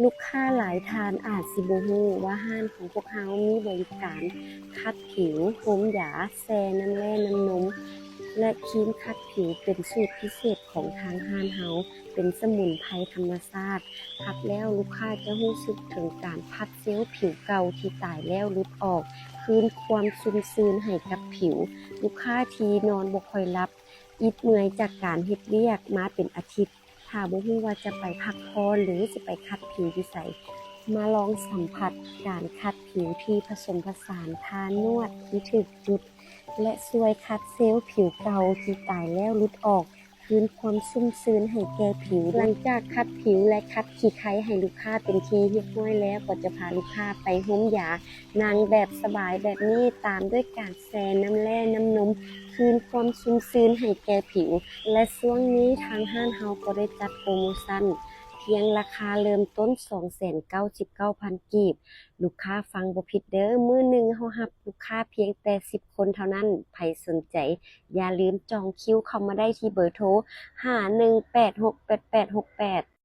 ລູກຄ້າຫຼາຍທ່ານອາດຊິບໍ່ຮູ້ວ່າຮ້ານຂອງພວກເຮົາມີບໍລິການຂັດຜິວ, ໂຮມຢາ, ແຊ່ນ້ຳແຮ່ນ້ຳນົມ ແລະ ຄຣີມຂັດຜິວເປັນສູດພິເສດຂອງທາງຮ້ານເຮົາ, ເປັນສະໝຸນໄພທຳມະຊາດ. ຂັດແລ້ວລູກຄ້າຈະຮູ້ສຶກເຖິງການພັດເຊວຜິວເກົ່າທີ່ຕາຍແລ້ວຫຼຸດອອກ, ຄືນຄວາມຊຸ່ມຊື່ນໃຫ້ກັບຜິວ. ລູກຄ້າທີ່ນອນບໍ່ຄ່ອຍຫຼັບ, ອິດເມື່ອຍຈາກການເຮັດວຽກມາເປັນອາທິດ, ຖ້າບໍ່ຮູ້ວ່າຈະໄປພັກຜ່ອນ ຫຼື ຊິໄປຂັດຜິວຢູ່ໃສ, ມາລອງສຳຜັດການຂັດຜິວທີ່ຜະສົມຜະສານທ່ານວດທີ່ຖືກຈຸດ ແລະ ຊ່ວຍຂັດເຊວຜິວເກົ່າທີ່ຕາຍແລ້ວຫຼຸດອອກ, ຄືນຄວາມຊຸ່ມຊື່ນໃຫ້ແກ່ຜິວ. ຫຼັງຈາກຂັດຜິວ ແລະ ຂັດຂີ້ໄຄໃຫ້ລູກຄ້າເປັນທີ່ຮຽບຮ້ອຍແລ້ວ, ກໍຈະພາລູກຄ້າໄປໂຮມຢາ, ນັ່ງແບບສະບາຍແບບນີ້, ຕາມດ້ວຍການແຊ່ນ້ຳແຮ່ນ້ຳນົມ, ຄືນຄວາມຊຸ່ມຊື່ນໃຫ້ແກ່ຜິວ. ແລະ ຊ່ວງນີ້ທາງຮ້ານເຮົາກໍໄດ້ຈັດໂປຣໂມຊັນ ພຽງລາຄາເລີ່ມຕົ້ນສອງແສນເກົ້າສິບເກົ້າພັນກີບ. ລູກຄ້າຟັງບໍ່ຜິດເດີ້, ມື້ໜຶ່ງເຮົາຮັບລູກຄ້າພຽງແຕ່ສິບຄົນເທົ່ານັ້ນ. ໃຜສົນໃຈ ຢ່າລືມຈອງຄິວເຂົ້າມາໄດ້ທີ່ເບີໂທ ຫ້າໜຶ່ງແປດຫົກແປດແປດຫົກແປດ.